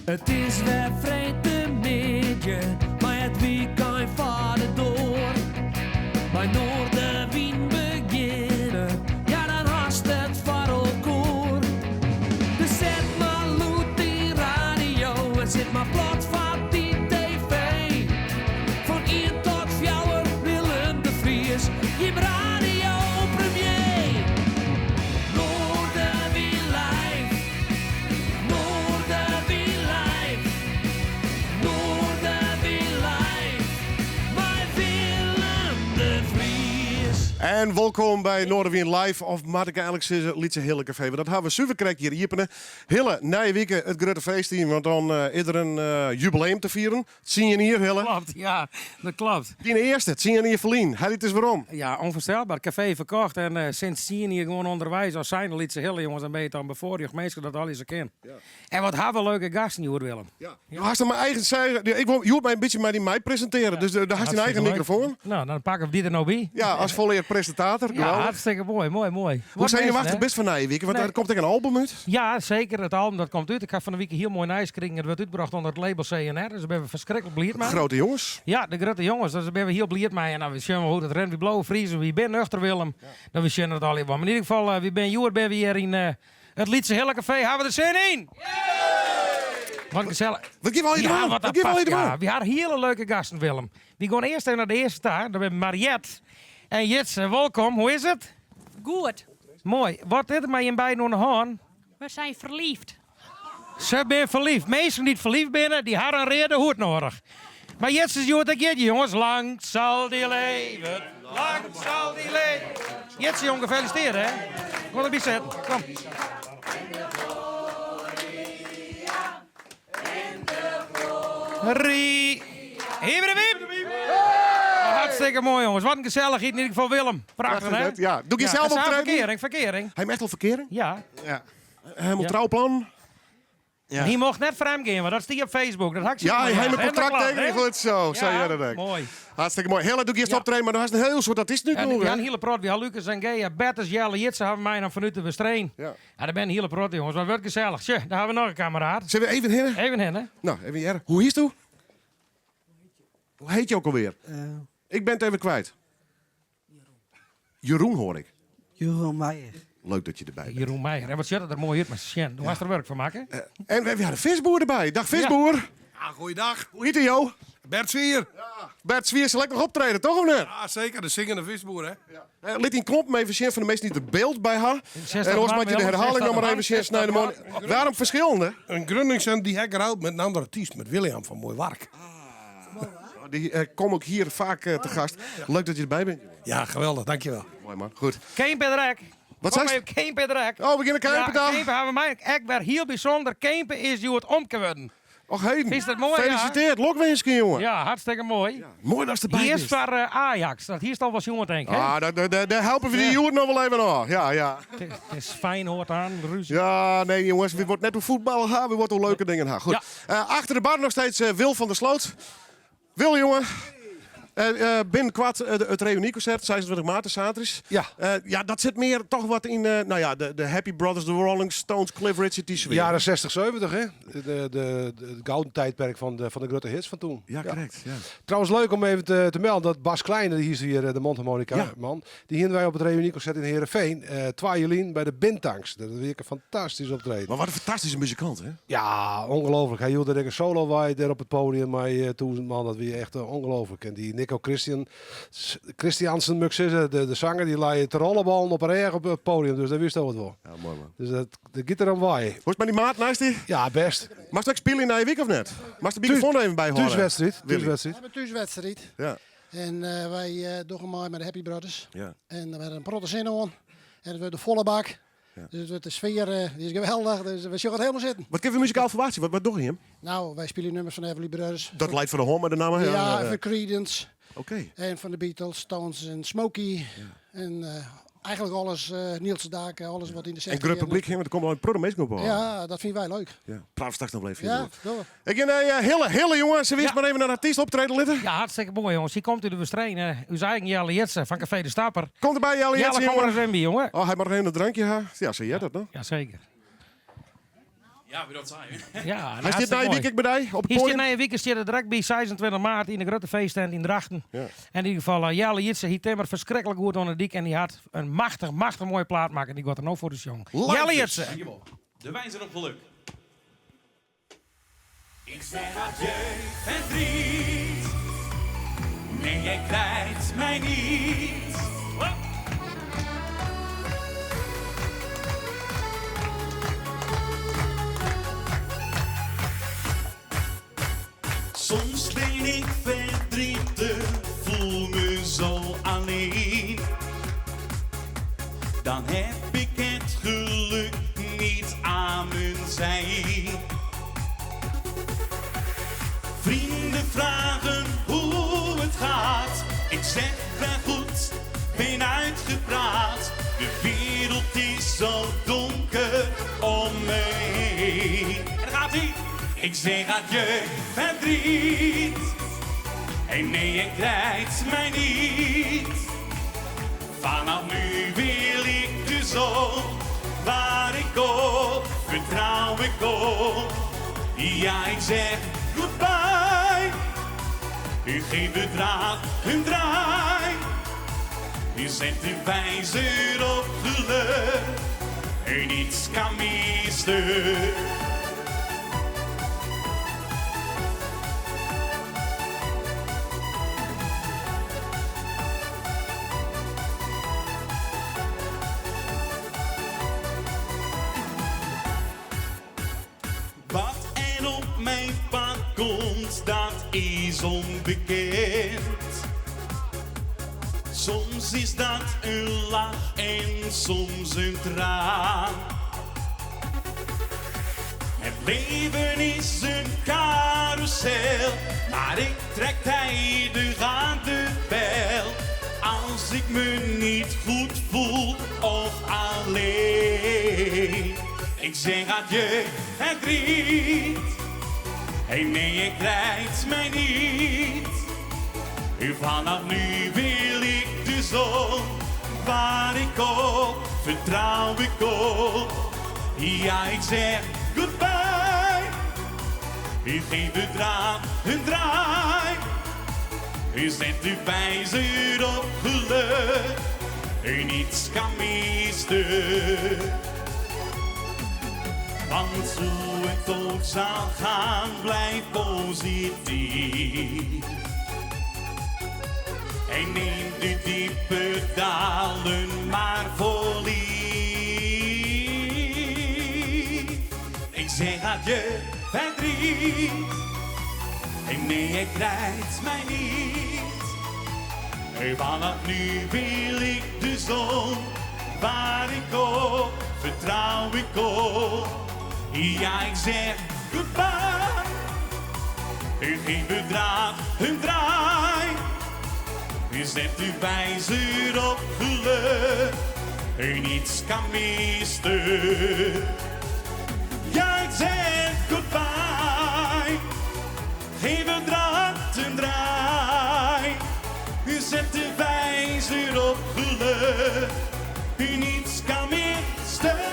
It is wer freedtemiddei, mei it wykein foar de doar. Mei Noardewyn begjinne, ja dan hast it foar elkoar. Dus set mar lûd dyn radio en sit mar plat foar dyn TV. Fan ien tot fjouwer, Willem de Vries, jim radiopremier. Noardewyn live, Noardewyn live, Noardewyn live, mei Willem de Vries. En wolkom by Noardewyn Live, of moat ik eigenlik sizze Lytse Hille Kafee, want dat hawwe we suver krekt hjir iepene. Hille, nije wike it grutte feest yn, want dan is der in jubileum te fieren. Tsien jier, Hille. Klopt, ja, dat klopt. Dyn earste, tsien jier ferlyn. Helje it ris werom. Ja, onvoorstelbaar. Kafee ferkocht en eh, sinds tsien jier gewoan ûnderweis. As zijnde Lytse Hille, jonges, dan binne je dan befoarrjocht minsken dat allegear sa kin. Ja. En wat hawwe we leuke gasten hjoed, Willem. Ja. Do hast mei eigen sei, ik wol hjoed my in bytsje mei dy meipresintearje, dus do hast dyn eigen mikrofoan. No, dan pakke we dy der no by. Ja, as folleard presintator. Ja, hartstikke moai, moai, moai. Hoe senuwachtich bist foar nije wike? Want der komt ek in album út. Ja, seker. It album dat komt út. Ik ha fan de wike hiel moai nijs krigen. It wurdt útbrocht ûnder it label CNR. Dus dêr binne we ferskriklik bliid mei. De grote jonges. Ja, de grutte jonges. Dus dêr binne we hiel bliid mei. En dan sjen we hoe't it rint. Wy bliuwe Friezen, wy binne nuchter, Willem. Dan we sjen it allegear wol. Mar yn ieder gefal, wy binne hjoed binne we hjir yn it Lytse Hille Kafee. Hawwe we der sin yn? Wat gesellich. Wat gean we allegear dwaan? Wat gean we allegear dwaan? Ja, wy ha hiele leuke gasten, Willem. Wy gean earst even nei de earste ta. Dat binne Mariette en Jitse. Wolkom, hoe is it? Goed. Moai. Wat is der mei jim beiden oan de hân? We zijn verliefd. Se binne ferliefd. Minsken dy't ferliefd binne, dy hawwe in reade hoed noadich. Mar Jitse is hjoed ek jierdei, jonges. Lang zal die leven, lang zal die leven. Jitse, jong, gefeliciteerd, hè. Kom derby sitten. Kom. Rie. Hiep Hartstikke moai, jonges. Wat in gesellichheid yn ieder gefal, Willem. Prachtich, hè? Ja. Doe ik jezelf optreden? Ferkearing, ferkearing. Hy echt al ferkearing? Ja. Ja. Helemaal trouwplan? Ja. Hy mocht net frjemd gean, want dat stie op Facebook. Dat ha ik Ja, hy hat in kontrakt tekene. Goed zo, sa hearde dat. Moai. Hartstikke moai. Hille, doe giest optreden, mar do hast in hiel soad artysten útnûge. Ja, in hiele protte. Wy ha Lucas en Gea, Bertus, Jelle, Jitse hawwe mei dan fanút de Westereen. Ja. Ja, der binne in hiele protte, jonges. Mar it wurdt gesellich. Sjoch, dêr hawwe we noch in kammeraat. Sille we even hinne? Even hinne. No, even hearre. Hoe hietsto? Hoe heet je ook alweer? Ik ben het even kwijt. Jeroen hoor ik. Jeroen Meijer. Leuk dat je erbij bent. Jeroen Meijer. En wat sjocht it der moai út, mar sjen. Do hast der wurk fan makke. En we ha de visboer derby. Dag visboer. Ja, goeiedag. Hoe hiet jo? Bert Zwier. Bert Zwier sil ek noch optrede, toch of net? Ja, zeker. De zingende visboer, hè? Ja. Lit dyn klompen even sjen foar de minsken dy't der byld by ha. En oars moat je de herhaling noch mar even sjen sneintemoarn. Waarom ferskillende? Een Grunningsen die hek ruilt met een andere artiest, met William van Mooi Wark. Die kom ook hier vaak te gast. Leuk dat je erbij bent. Ja, geweldig, dankjewel. Mooi man, goed. Keimpe der ek. Wat zei je? Keimpe der ek. Oh, we begjinne Keimpe dan. Ja, Keimpe hawwe wy ek wer hiel bysûnder. Keimpe is hjoed omke wurden. Och heden. Fynst dat moai? Felisitearre, lokwinsken jonge. Ja, hartstikke moai. Ja, moai datst derby Hy is bist. foar Ajax, dat hiest al wol sjoen tink, hè? Ah, dêr helpe we dy hjoed noch wol even ôf. Ja, ja. It is Feyenoord aan, rúzje. Ja, nee jongens, we wordt net oer voetbal ha, we wordt oer leuke dingen ha. Goed. Ja. Achter de bar noch steeds Wil van der Sloot. Wil jonge, binnenkort it reunykoncert, 26 maart, saterdeis. Ja. Ja, dat sit mear toch wat yn, nou ja, de Happy Brothers, de Rolling Stones, Cliff Richard, dy sfear. Jaren 60, 70, hè? Het gouden tijdperk van de grote hits van toen. Ja, correct. Ja. Trouwens, leuk om even te melden dat Bas Kleine, die is hier de mondharmonica man, die hienen wij op het reunyconcert in Heerenveen, 2 juli bij de Bintangs. Dat was een fantastisch optreden. Maar wat een fantastische muzikant, hè? Ja, ongelooflijk. Hy joech der een solo wei daar op het podium met 1000 man. Dat wie echt ongelooflijk. En die Nico Christian, Christiansen, moet ik zeggen, de zanger, die lei te rollenballen op een rêch op het podium. Dus dat wist het wel. Ja, mooi man. Dus dat giet er om wei. Hoe is het met die maat naast die? Ja, best. Mag ik spelen in nije week of net? Mag de microfoon er even bij houden? Thuiswedstrijd. Willy. Thuiswedstrijd. We hebben thuiswedstrijd. Ja. En wij dogge mei met de Happy Brothers. Ja. En we hebben een protte sin oan. En het wordt de volle bak. Ja. Dus het wordt de sfeer die is geweldig. Dus we zullen het helemaal zitten. Wat kunnen we muzikaal verwachten? Wat doe je hem? Nou, wij spelen nummers van Everly Brothers. Dat leidt voor de hond met de naam. Ja, ja, van Creedence. Oké. En van de Beatles, Stones en Smokey. En eigenlijk alles, Niels Daken, alles wat in de En 60 groot publiek, want er komt wel een protte mensen op. Ja, dat vinden wij leuk. Ja. Praat straks nog wel even. Ja, door. Ik ga naar Hille. Hille, jongen. Ze wist Ja. maar even een artiest optreden litten. Ja, hartstikke mooi, jongens. Hier komt u de Westereen. Uw eigen Jelle Jitse van Café de Stapper. Komt erbij, Jelle Jelle, Jitse, kom maar jongen. eens in bij, jongen. Oh, hij mag nog even een drankje hebben. Ja, zie jij dat nog? Jazeker. Ja, wie dat sei. Ja, Hy stiet nije wike ek by dy op it Hy stiet podium? nije wike stiet er direkt by 26 maart yn de grutte feesttent yn Drachten. Ja. En yn ieder gefal, eh, Jelle Jitse, hy timmer ferskriklik goed oan de dyk en hy hat in machtich, machtich moaie plaat makke. Dy giet er no foar de sjongen. Live Jelle dus. Jitse. Dankjewol. De wijzer op geluk. Ik zeg adieu, verdriet. Nee, jij krijgt mij niet. Hop. Soms ben ik verdrietig, voel me zo alleen. Dan heb ik het geluk niet aan mijn zij. Vrienden vragen hoe het gaat. Ik zeg wel goed, ben uitgepraat. De wereld is zo donker om me heen. En daar gaat ie. Ik zeg adieu, verdriet. En nee, je krijgt mij niet. Vanaf nu wil ik de zon, waar ik op, vertrouw ik op. Ja, ik zeg goodbye. U geeft de draad een draai. U zet de wijzer op geluk. En niets kan meer stuk. Wat er op mijn pad komt, dat is onbekend. Soms is dat een lach en soms een traan. Het leven is een carousel, maar ik trek tijdig aan de bel. Als ik me niet goed voel of alleen. Ik zeg adieu, verdriet. Hey, nee, je krijgt mij niet. Vanaf nu wil ik de zon, waar ik op, vertrouw ik op. Ja, ik zeg goodbye. U geeft de draad een draai. U zet de wijzer op geluk. U niets kan meer stuk. Want hoe het ook zal gaan, blijf positief. En neem de diepe dalen maar voor lief. Ik zeg adieu, verdriet. En nee, je krijgt mij niet. Vanaf nu wil ik de zon, waar ik op, vertrouw ik op. Ja, ik zeg goodbye. U geeft de draad een draai. U zet uw wijzer op geluk. U niets kan meer stuk. Ja, ik zeg goodbye. Geef een draad een draai. U zet de wijzer op geluk. U niets kan meer stuk.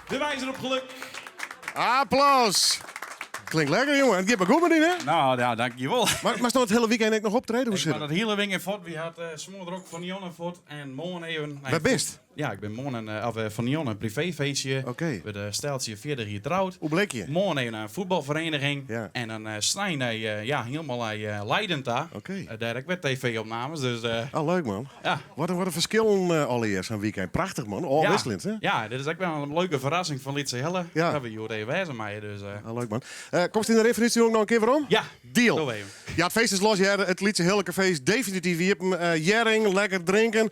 De wijzer op geluk. Applaus! Klinkt lekker, jongen. Het gaat maar goed met die, hè? Nou ja, dankjewel. Maar stond het hele weekend ook nog optreden? Hoe Ik zit maar het? dat hele wing in Fort. We had uh, ook van Jon en Fort en morgen even. Nee, Waar bist? Ja, ik ben morgen of, van Jon een privéfeestje. Oké. We de steltje 40 hier trouwd. Hoe bleek je? Morgen even naar een voetbalvereniging. Ja. En dan snij naar ja, helemaal naar Leiden daar. Oké. Daar heb ik weer tv-opnames. Dus Oh, leuk, man. ja. Wat een verschil allereerst aan weekend. Prachtig, man. Al ja. wisselend, hè? Ja, dit is ook wel een leuke verrassing van Lietse Helle. Ja. Dat we hier even wijzen mij. Dus, Ah, leuk, man. Komst in de referentie ook nog een keer waarom? ja, Deal. Doe even. Ja, het feest is los, Jerry. Het Lietse Hille Café is definitief hier. Jering, lekker drinken.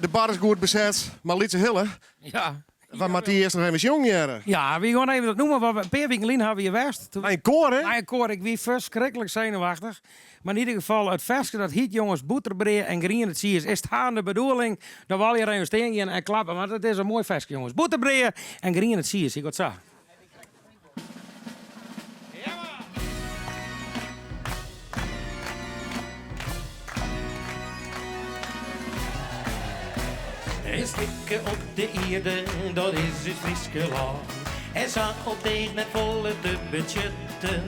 De bar is goed bezet. Maar Lietse Hille, Ja. waar moet die eerst nog even jong, Jerry? Ja, we gaan even dat noemen. Wat we een paar weken geleden hebben we hier west. Toen- Een koor, hè? Maar ik hoor, ik wie verschrikkelijk zenuwachtig. Maar in ieder geval, het versje dat hiet jongens, boeterbreed en green het zie is, is het aan de bedoeling dat we al hier even steen gaan en klappen. Want het is een mooi versje, jongens. Boeterbreed en green het zie is. Ik wat zo. In stikje op de ierde, dat is ús Fryske lân. En sa op deeg net folle te betsjutten.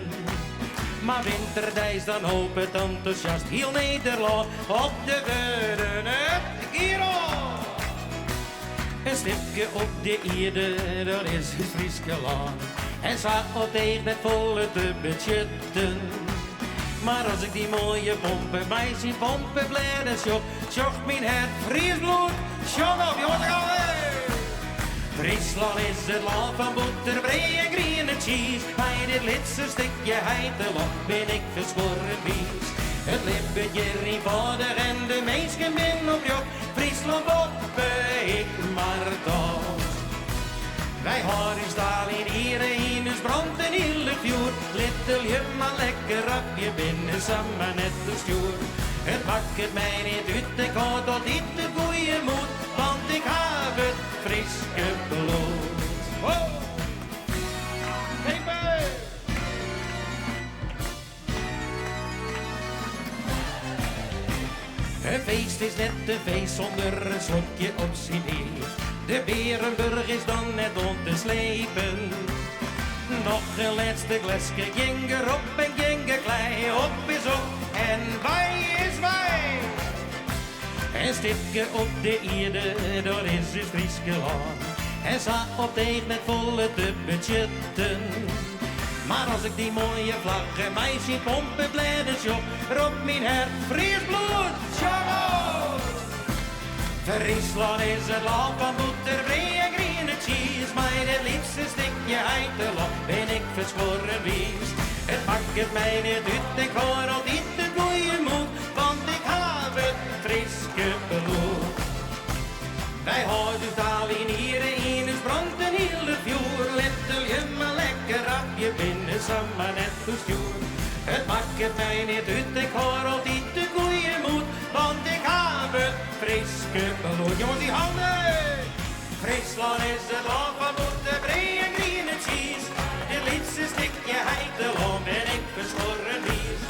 Mar winterdeis dan hopet entûsjast hiel Nederlân op de wurden it giet oan. In stipke op de ierde, dat is ús Fryske lân. En sa op deeg net folle te betsjutten. Mar as ik dy moaie pompe mei syn pompeblêden sjoch, sjocht myn hert Fries bloed. Sjong op, jonges, daar gaan we! Fryslân is it lân fan bûterbrea en griene tsiis. Mei dit lytse stikje heitelân bin ik ferskuorre wiis. It libbet hjir ienfâldich en de minsken binne oprjocht. Fryslân boppe, ik mar toch. Wy hâlde ús taal yn eare, yn ús brânt in hillich fjoer. Lit de lju mar lekker rabje, binne samar net oerstjoer. It makket my net út, ik hâld altyd de goeie moed, want ik haw it Fryske bloed. Ho! In feest is net in feest sûnder in slokje op syn ear. De Bearenburch is dan net oan te slepen. Noch in lêste gleske, gjin gerop en gjin geklei. Op is op en wei is wei. In stipke op de ierde, dat is ús Fryske lân. En sa op deeg net folle te betsjutten. Mar as ik dy moaie flagge mei syn pompeblêden sjoch, ropt myn hert Fries bloed, sjong op! Fryslân is it lân fan bûterbrea en griene tsiis. Mei dit lytse stikje heitelân bin ik ferskuorre wiis. It makket my net út, ik hâld altyd de goeie moed, want ik haw it Fryske bloed. Wy hâlde ús taal yn eare, yn ús brânt in hillich fjoer. Lit de lju mar lekker rabje, binne samar net oerstjoer. It makket my net út, ik hâld altyd de goeie moed, want ik haw it Fryske bloed. Jonges, dy hannen! Fryslân is it lân fan bûterbrea en griene tsiis. Dit lytse stikje heitelân bin ik ferskuorre wiis.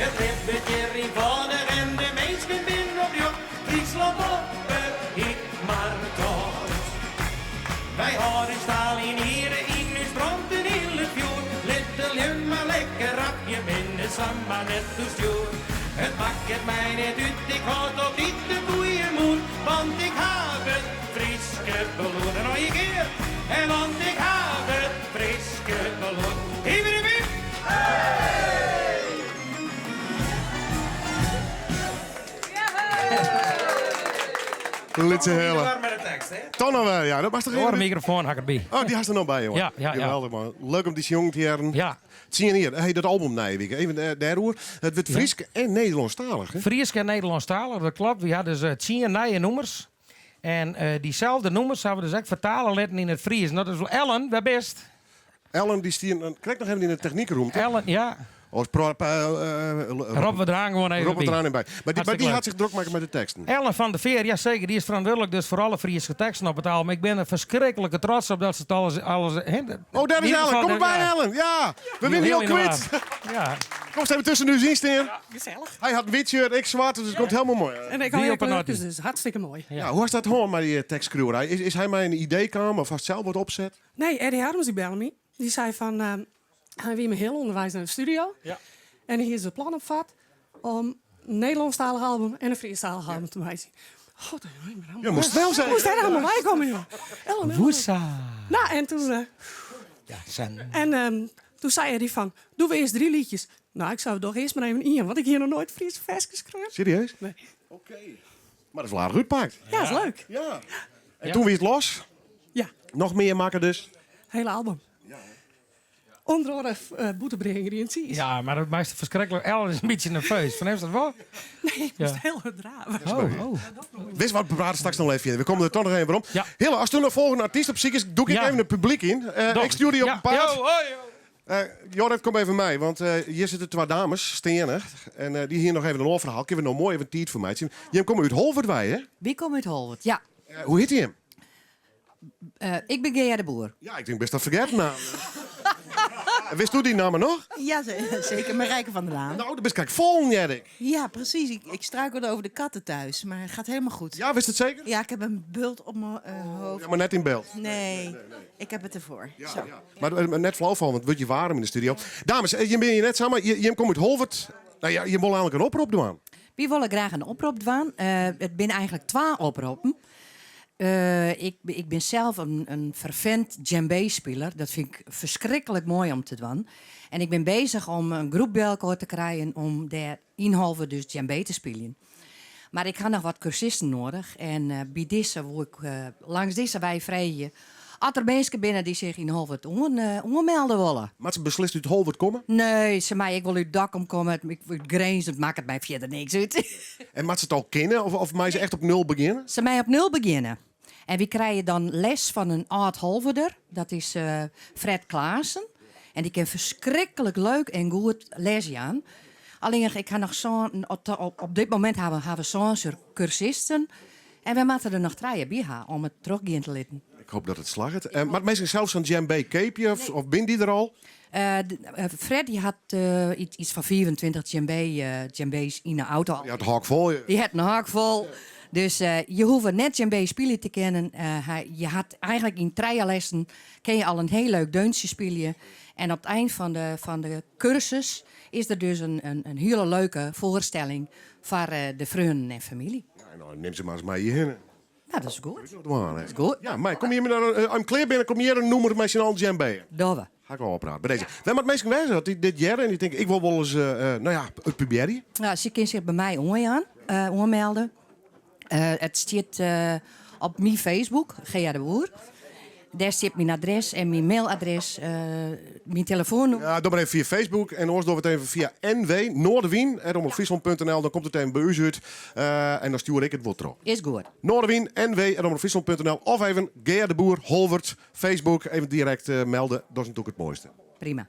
It libbet hjir ienfâldich en de minsken binne oprjocht. Fryslân boppe, ik mar trots. Wy hâlde ús taal yn eare, yn ús brânt in hillich fjoer. Lit de lju mar lekker rabje, binne samar net oerstjoer. It makket my net út, ik hâld altyd de goeie moed, want ik haw it Fryske bloed. En noch ien kear, en want ik haw it Fryske bloed. Hiep hiep hiep! Lytse Hille. Toch noch wer, ja. Dat moatst toch Oare microfoon ha ik derby. Oh, dy hast der noch by, jongen. Ja. Geweldich, man. Leuk om dy sjongen te hearren. Ja. 10 jier. Hey, dat album nije wike. Even eh, dêroer. It wurdt Frysk en Nederlânsktalich. hè? Frysk en Nederlânsktalich, dat klopt. We ha dus eh, 10 nije nûmers. En eh, dyselde nûmers ha we dus ek fertale litten yn it Frysk. Dat is wol Ellen, wêr bist? Ellen dy stiet krekt noch even yn de technykrûmte. Ellen, ja. Of pro, eh, Rob, we draan gewoan even Rob, we by. draan even by. Mar dy, mar Hartstikke dy leuk. hat sich drok makke mei de teksten. Ellen van der Veer, ja seker, dy is ferantwurdlik dus foar alle Fryske teksten op it album. Ik bin der ferskriklik trots op dat se it alles... alles hè, Oh, dêr is in ieder Ellen. geval Kom derby, ja. Ellen. Ja, we wiene Heel al in de kwyt. war. Ja. Komst even tusken ús yn stean. Gesellich. Hy hat in wyt shirt, ik swart, dus it komt hielendal moai. En ik Wie ha op 'e kleurkes, nottie. dus hartstikke moai. Ja, hoe hast dat hân mei dy tekstskriuwerij? Is hy mei in idee kaam of hast sels wat opset? Nee, Eddie Harms dy belle my. Dy sei fan, hy wie mei Hille ûnderweis nei de studio. Ja. En hy hie it plan opfet om in Nederlânsktalich album en in Frysktalich album te meitsjen. God, ik ben Ja, moast snel zijn. Moast dêr allemaal by komme, joh. Ellen, Ellen. Woesa. Nou, en toen, Ja, sen. en, toen sei Eddie fan, dogge we earst drie liedjes. Nou, ik sei, doch earst mar even ien, want ik hie noch noait Fryske ferskes skreaun. Serieus? Nee. Oké. Mar dat is wol aardich útpakt. Ja, is leuk. Ja. En toen wie it los? Ja. Noch mear makke dus? Hele album. Onder oare uh, Bûterbrea en griene tsiis. Ja, mar dat meist ferskriklik. Ellen is in bytsje nerveus. Fernimst dat wol? Nee, ik moast Ja. hiel hurd drave. Oh, oh. Wist wat, we prate straks noch even fierder. We komme der toch noch even werom. Ja. Hille, ast do de folgjende artyst op syk is, dûk ik Ja. even it publyk yn. Doch. Ik stjoer dy op Ja. in paad. Jo, hoi, jo. Jorrit, kom even mei, want hjir sitte twa dames steane. En dy hiene noch even in oar ferhaal. Kinne we no moai even tiid foar meitsje. Jim komme út Holwert wei, hè? Wy komme út Holwert, ja. Hoe hjit jim? Ik bin Gea de Boer. Ja, ik tink bist dat fergetten. Witst do dy namme noch? Ja, zeker. Marijke van der Laan. Nou, do bist krekt fallen, hear ik. Ja, precies. Ik struikelde over de katten thuis, maar het gaat helemaal goed. Ja, wist het zeker? Ja, ik heb een bult op mijn hoofd. Ja, maar net in beeld. Nee, ik heb het ervoor. Zo. Maar net flauw van, want het wordt je warm in de studio. Dames, je bent hier net samen. Je komt uit Holwerd. Nou ja, je wil eigenlijk een oprop doen. Wy wolle graach in oprop dwaan. It binne eigentlik twa oproppen. Ik bin sels in fervent djembé-spiler. Dat fyn ik ferskriklik moai om te dwaan. En ik bin beuzich om in groep by elkoar te krijen om dêr yn Holwert dus djembé te spyljen. Mar ik ha noch wat kursisten nedich. En by dizze wol ik langs dizze wei freegje oft der minsken binne dy't sich yn Holwert oanmelde wolle. Moatte se beslist út Holwert komme? Nee, se meie ek wol út Dokkum komme, út Grins, it makket my fierder niks út. En moatte se it al kinne of meie se echt op nul begjinne? Se meie op nul begjinne. En wy krije dan les fan in âld-Holwerder, dat is Fred Klaassen. En dy kin ferskriklik leuk en goed les jaan. Allinnich, ik ha noch sân, op dit momint ha we sân kursisten. En wy moatte der noch trije by ha om it trochgean te litten. Ik hoopje dat it slagget. Moatte minsken sels sa'n djembé keapje of binne dy der al? Fred dy hat yts fan 25 djembé's yn 'e auto. Dy hat in hok fol. Dy hat in hok fol. Dus je hoege net djembé spylje te kinnen. Je hat eigentlik yn trije lessen kinne je al in hiel leuk deuntsje spylje. En op it ein fan de kursus is der dus in hiele leuke foarstelling foar de freonen en famylje. Ja, no, nim se mar ris mei hjirhinne. Nou, dat is goed. Dat is goed. Ja, mar kom hjir dan, as klear binne, kom hjir in nûmer mei syn allen djembé. Dogge we. Ha ik al ôfpraat. By dizze. Wêr moatte minsken wêze as dy dit hearre en dy tinke, ik wol wolris, no ja, it probearje? Nou, se kinne sich by my oanjaan, oanmelde. It stiet op myn Facebook, Gea de Boer. Dêr stiet myn adres en myn mailadres, myn telefoannûmer. Ja, doch mar even fia Facebook en oars dogge we it even fia NW, Noardewyn, at omropfryslan.nl. Dan komt it even by ús út en dan stjoer ik it wol troch. Is goed. Noardewyn, NW, at omropfryslan.nl of even Gea de Boer, Holwert, Facebook, even direkt melde. Dat is natuerlik it moaiste. Prima.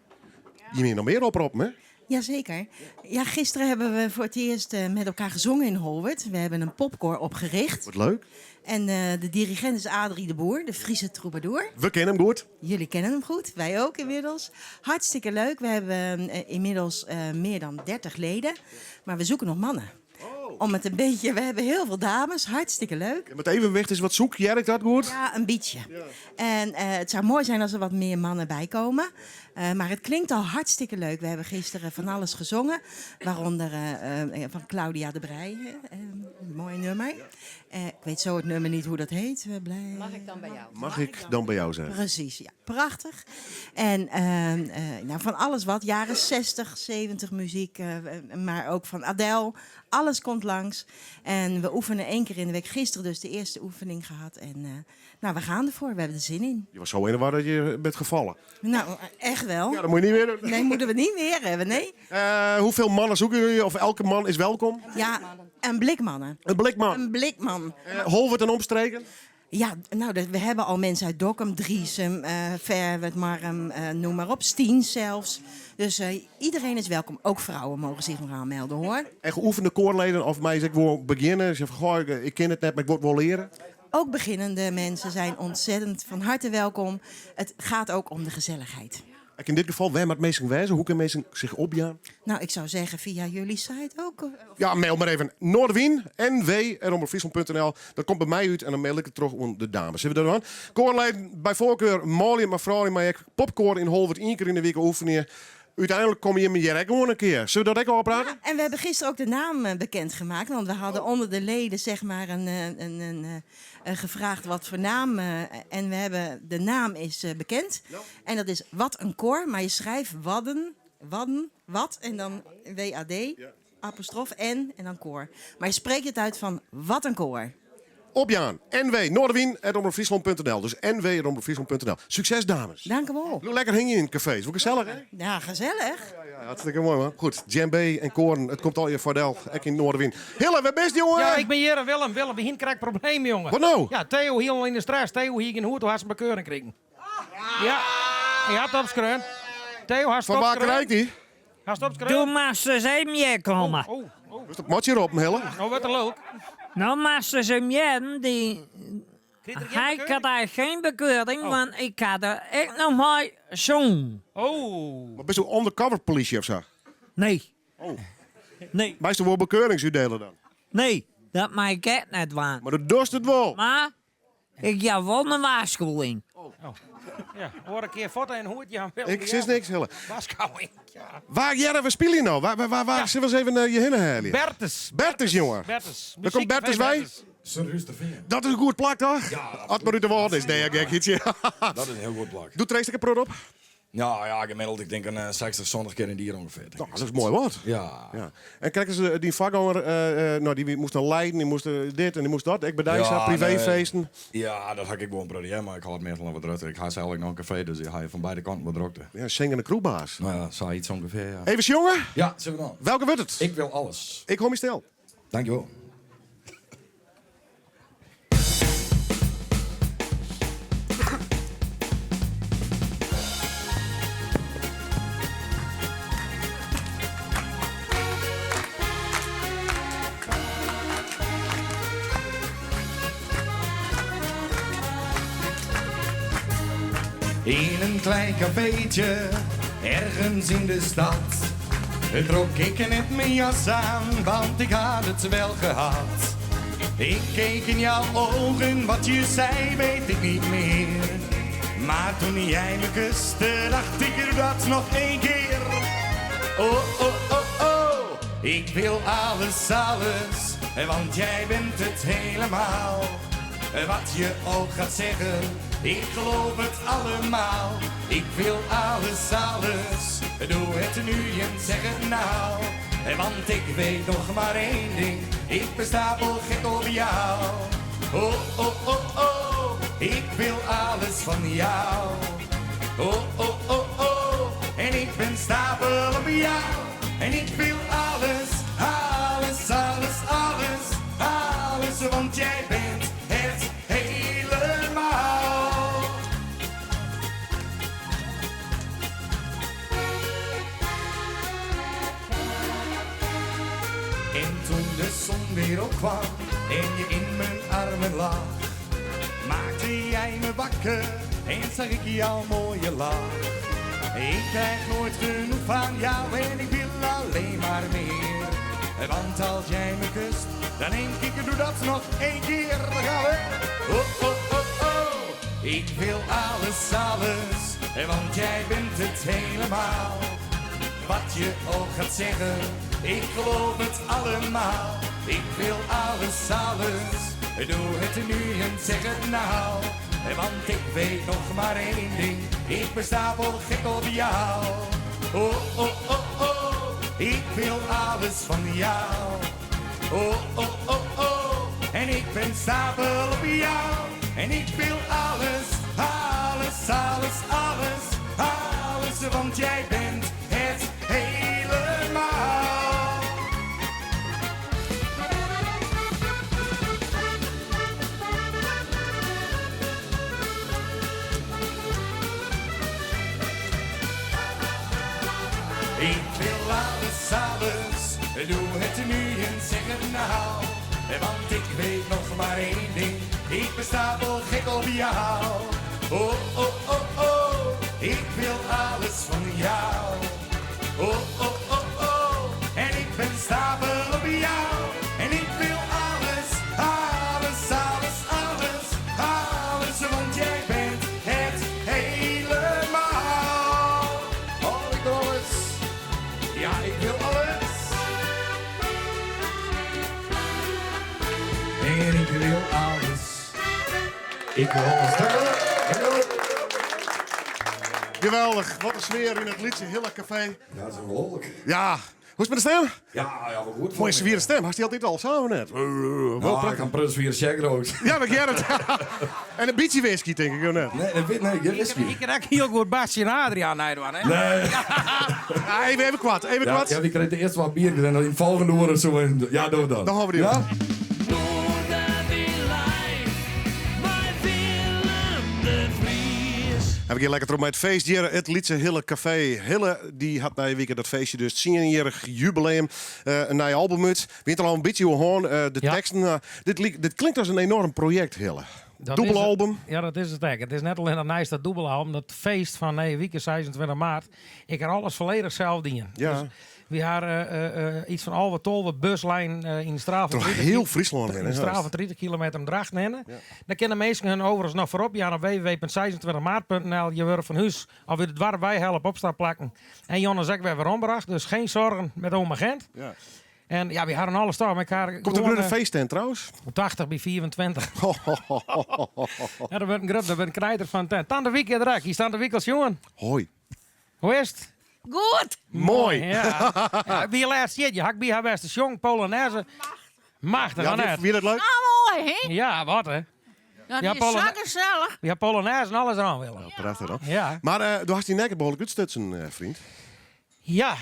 Je hiene noch mear oproppen, hè? Jazeker. Ja, gisteren hebben we voor het eerst met elkaar gezongen in Holwerd. We hebben een popkoor opgericht. Wat leuk. En de dirigent is Adrie de Boer, de Friese troubadour. We kennen hem goed. Jullie kennen hem goed, wij ook inmiddels. Hartstikke leuk. We hebben inmiddels meer dan 30 leden. Maar we zoeken nog mannen. Om het een beetje, we hebben heel veel dames, hartstikke leuk. Ja, maar het evenwicht is wat zoek, hear ik dat goed? Ja, een beetje. En het zou mooi zijn als er wat meer mannen bij komen. Maar het klinkt al hartstikke leuk. We hebben gisteren van alles gezongen. Waaronder van Claudia de Breij, een mooi nummer. Ik weet zo het nummer niet hoe dat heet. Blij. Mag ik dan bij jou? Mag ik dan bij jou zijn? Precies, ja. Prachtig. En van alles wat. Jaren 60, 70 muziek. Maar ook van Adele. Alles komt langs. En we oefenen 1 keer in de week. Gisteren dus de eerste oefening gehad. En we gaan ervoor. We hebben er zin in. Je was zo in de war dat je bent gevallen. Nou, echt wel. Ja, dat moet je niet meer doen. Nee, moeten we niet meer hebben, nee. Hoeveel mannen zoeken jullie? Of elke man is welkom? Ja, een blikmannen. Een blikman? Een blikman. Holwerd en omstreken? Ja, we hebben al mensen uit Dokkum, Driesum, Ferwert, Marrum, noem maar op. Stiens zelfs. Dus iedereen is welkom. Ook vrouwen mogen zich nog aanmelden, hoor. En geoefende koorleden of mij zeg ik wil beginnen. Ze zeggen van, goh, ik ken het net, maar ik wil het wel leren. Ook beginnende mensen zijn ontzettend van harte welkom. Het gaat ook om de gezelligheid. Ik in dit geval, waar moet mensen wijzen? Hoe kunnen mensen zich opjaan? Nou, ik zou zeggen via jullie site ook. Ja, mail maar even. Noardewyn, N W, at omrop fryslân punt N L. Dat komt by my út en dan mail ik it troch oan de dames. Sille we dat dwaan? Koarleden, by foarkar manlju, mar froulju, mar ek popkoar yn Holwert ien kear yn de wike oefenje. Uteinlik komme jimme hjir ek gewoan in kear. Sille we dat ek ôfprate? Ja, en we hebben gisteren ook de naam bekendgemaakt. Want we hadden onder de leden gevraagd wat voor naam. En de naam is bekend. En dat is Wat een Koor. Maar je schrijft Wadden, Wadden, Wat en dan W-A-D, apostrof N en dan koor. Maar je spreekt het uit van Wat een Koor. Opjaan, N W, Noardewyn, at omrop fryslân punt N L. Dus N W, at omrop fryslân punt N L. Succes, dames. Dank u wel. Doe lekker hingje in het café. Is wel gezellig, hè? Ja, gezellig. Ja, ja, hartstikke mooi, man. Goed, djembé en koren, het komt al je voordeel. Ek yn Noardewyn. Hille, wêr bist, jongen? Ja, ik bin hjir, Willem. Willem, we hienen krekt probleem, jongen. Wat nou? Ja, Theo hiel al yn de stress. Theo hie gjin hoed, hast in bekeuring krigen. Ja, hy hat opskreaun. Theo, hast Fan wa opskreaun? krijt hy? Hast opskreaun? Doe moatst ris even hjir komme. Oh, oh, oh. Moat je roppen, Hille? Nou wurdt it leuk. Nou moatst ris even hearren, dy... Hy krijt geen bekeuring, want ik ha der ek noch mei songen. Oh. Mar bist do undercover polysje of sa? Nee. Oh. Nee. Meist do wol bekeurings útdele dan? Nee, dat mei ik ek net dwaan. Mar do dochst it wol? Mar ik jou wol in warskôging. Oh. Ja, oare kear foto en hoed jaan. Ik sis niks, Hille. Warskôging, ja. Waar hearre we spylje no? Waar, waar, waar sille we ris even eh, je hinne helje? Bertus. Bertus, jonge. Bertus. Daar komt Bertus wei. Surhústerfean. Dat is in goed plak, toch? Ja, As it mar út de Wâlden is. Nee, gekje. Dat is in hiel goed plak. Doe treedst ek in protte op? Ja, ja, gemiddeld, ik tink in 60, 70 kear yn it jier ûngefear. Nou, dat is moai wat. Ja. ja. En krekt as dyn foargonger, no, dy moast dan Leiden, dy moast dit en dy moast dat. Ek by dy sa, privéfeesten. Ja, dat ha ik wol in protte, hear, mar ik hâld meastal noch wat drokte. Ik ha sels ek noch in kafee, dus ik ha fan beide kanten wat drokte. Ja, zingende kroegbaas. Nou ja, sa iets ûngefear, ja. Even sjonge? Ja, sille we dan. Welke wurdt it? Ik wil alles. Ik hâld my stil. Dankjewol. In een klein cafeetje, ergens in de stad, trok ik net mijn jas aan, want ik had het wel gehad. Ik keek in jouw ogen, wat je zei weet ik niet meer. Maar toen jij me kuste, dacht ik er dat nog één keer. Oh, oh, oh, oh, ik wil alles, alles, want jij bent het helemaal. Wat je ook gaat zeggen, ik geloof het allemaal. Ik wil alles, alles, doe het nu en zeg het nou. Want ik weet nog maar één ding, ik ben stapelgek op jou. Oh, oh, oh, oh, ik wil alles van jou. Oh, oh, oh, oh, en ik ben stapel op jou. En ik wil alles, alles, alles, alles, alles, want jij bent het helemaal. En toen de zon weer opkwam en je in mijn armen lag, maakte jij me wakker en zag ik jouw mooie lach. Ik krijg nooit genoeg van jou en ik wil alleen maar meer. Want als jij me kust, dan denk ik, doe dat nog één keer. Daar gaan we. Oh, oh, oh, oh. Ik wil alles, alles, want jij bent het helemaal. Wat je ook gaat zeggen, ik geloof het allemaal. Ik wil alles, alles, doe het nu en zeg het nou. Want ik weet nog maar één ding, ik ben stapelgek op jou. Oh, oh, oh, oh, ik wil alles van jou. Oh, oh, oh, oh, en ik ben stapel op jou. En ik wil alles, alles, alles, alles, alles, want jij bent het helemaal. Ik wil alles, alles, doe het nu en zeg het nou. Want ik weet nog maar één ding, ik ben stapelgek op jou. Oh, oh, oh, oh, ik wil alles van jou. Oh, oh, oh, oh, en ik ben stapel op jou. En ik wil alles, alles, alles, alles, alles, want jij bent het helemaal. Oh, ik wil alles. Ja, ik wil alles. En ik wil alles. Ik wil alles. Dank u wel. Dank u wel. Geweldig. Wat in sfear yn it Lytse Hille Café. Ja, dat is ongelooflijk. Ja. Hoe is it mei de stim? Ja, ja, wel goed. Moaie swiere stim. Hast dy altyd al sa of net? Wel Nou, ik prachtich. ha presys swiere sjek rookt. Ja, ik hear it. En in bytsje whisky, tink ik, of net? Nee, dat weet nee, geen whisky. Ik kin ek hiel goed Basje en Adriaan neidwaan, hè? Nee. Ja, even, even koart, even Ja, koart. ja, wy krije earst wat bier en dan yn it folgjende oere zo. Ja, doch dan. Dan hawwe we dy. Ja? Noardewyn live, mei Willem de Vries. En we geane lekker troch mei it feest hjir, it Lytse Hille Café. Hille dy hat nije wike dat feestje dus tsienjierrich jubileum. In nij album út. Wy ha it al in bytsje oer hân, de teksten. Dit, dit klinkt as in enoarm projekt, Hille. Dat Dûbel is it. album. Ja, dat is it ek. It is net allinnich neist dat dûbele album, dat feest fan nije wike 26 maart. Ik ha alles folledich sels dien. Ja. Dus wy ha iets fan 11, 12 buslijnen yn de straal fan Troch 30 hiel Fryslân hinne. In straal fan 30 kilometer om Drachten hinne. Dan kinne minsken hun overigens noch foarop jaan op www.26maart.nl. Je wurde fan hús of út it doarp weihelle op opstapplakken. En jûn is ek wer werombrocht, dus geen zorgen met ome Gent. Ja. En ja, wy ha alles toch mei-elkoar. Komt der in grutte feesttent trouwens? 80 by 24. Ja, dat wurdt in grut, dat wurdt in knijter fan tent. Tante Wieke der ek. Hier staan de wikkels, jongen. Hoi. Hoe is it? Goed. Moai. Ja. Ja, wie lêst hjir? Je hak by har west te sjongen, Polonaise. Machtich, Ja, ja, wie, net? wie dat leuk? Ah, moai, hè? Ja, wat hè? Dat Ja, is Polonaise. zo gezellig. Ja, Polonaise en alles eraan willen. Prachtig dan. Ja. Maar do hast dy nekke behoarlik útstutsen, freon. Ja,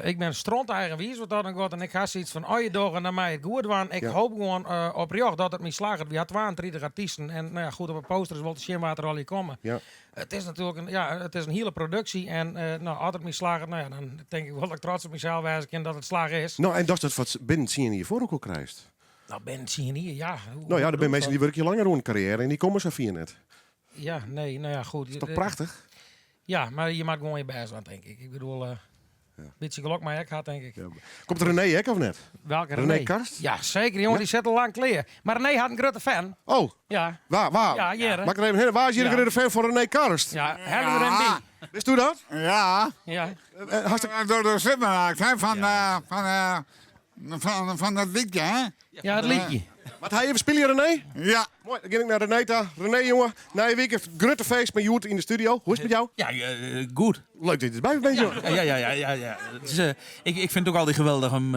ik bin stronteigenwiis wat dat oangiet. En ik ha sayts fan, as je dogge, dan mei it goed dwaan. Ik Ja. hoop gewoan oprjocht dat it my slagget. Wy ha 32 artysten. En nou ja, goed, op 'e poster is wol te sjen wa't der allegear komme. Ja. It is natuerlik in, ja, it is in hiele produksje. En nou, as it my slagget, nou ja, dan tink ik wol dat ik trots op mysels wêze kin dat it slagge is. Nou, en datst dat wat binnen 10 jier foar elkoar krijst. Nou, binnen 10 jier, ja. Hoe- Nou ja, hoe der binne minsken dy wurkje langer oan karriêre en dy komme sa fier net. Ja, nee, nou ja, goed. Is toch prachtich? Ja, mar je moatte gewoan je bêst dwaan, tink ik. Ik bedoel, bytsje gelok mei ek ha, tink ik. Komt René ek of net? Welke René René? Karst? Ja, seker, jongen, Ja? dy sit al lang klear. Mar René hat in grutte fan. Oh. Ja. Waar, waar? Ja, hjir, hè. Mag ik er even heen? Waar is hier Ja. de grote fan van René Karst? Ja, hebben we er een bij. Wist u dat? Ja. Ja. Door de supermarkt, hè, van dat liedje, hè? Ja, het liedje. Wat hij even spelen, René? Ja. Mooi, dan ga ik naar René ta. René, jongen, na je week het grote feest met Joert in de studio. Hoe is het met jou? Ja, goed. Leuk dat je erbij bent, joh. Ja. Het is, ik vind het ook altijd geweldig om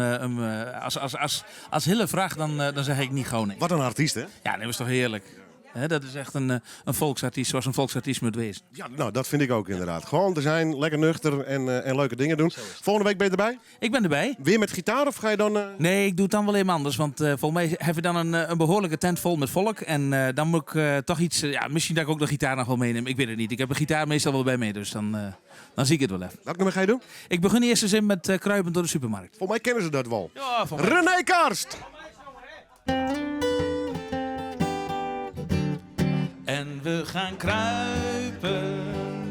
als Hille vraagt, dan zeg ik niet gewoon nee. Wat een artiest, hè? Ja, dat was toch heerlijk. Hè, dat is echt een volksartiest zoals een volksartiest moet wezen. Ja, nou, dat vind ik ook inderdaad. Gewoon te zijn, lekker nuchter en leuke dingen doen. Volgende week ben je erbij? Ik ben erbij. Weer met gitaar of ga je dan... Nee, ik doe het dan wel even anders. Want volgens mij hebben we dan een behoorlijke tent vol met volk. En dan moet ik toch iets... ja, misschien dat ik ook de gitaar nog wel meeneem. Ik weet het niet. Ik heb een gitaar meestal wel bij me, dus dan zie ik het wel even. Welk nummer ga je doen? Ik begin eerst eens in met Kruipen door de supermarkt. Volgens mij kennen ze dat wel. Ja, volgens mij. René Karst! En we gaan kruipen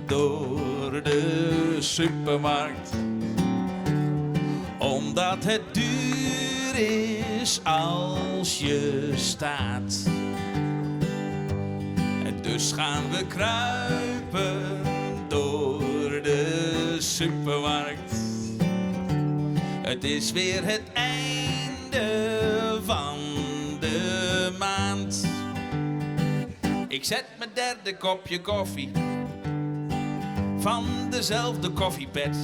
door de supermarkt. Omdat het duur is als je staat. En dus gaan we kruipen door de supermarkt. Het is weer het einde van de maand. Ik zet mijn derde kopje koffie van dezelfde koffiepet.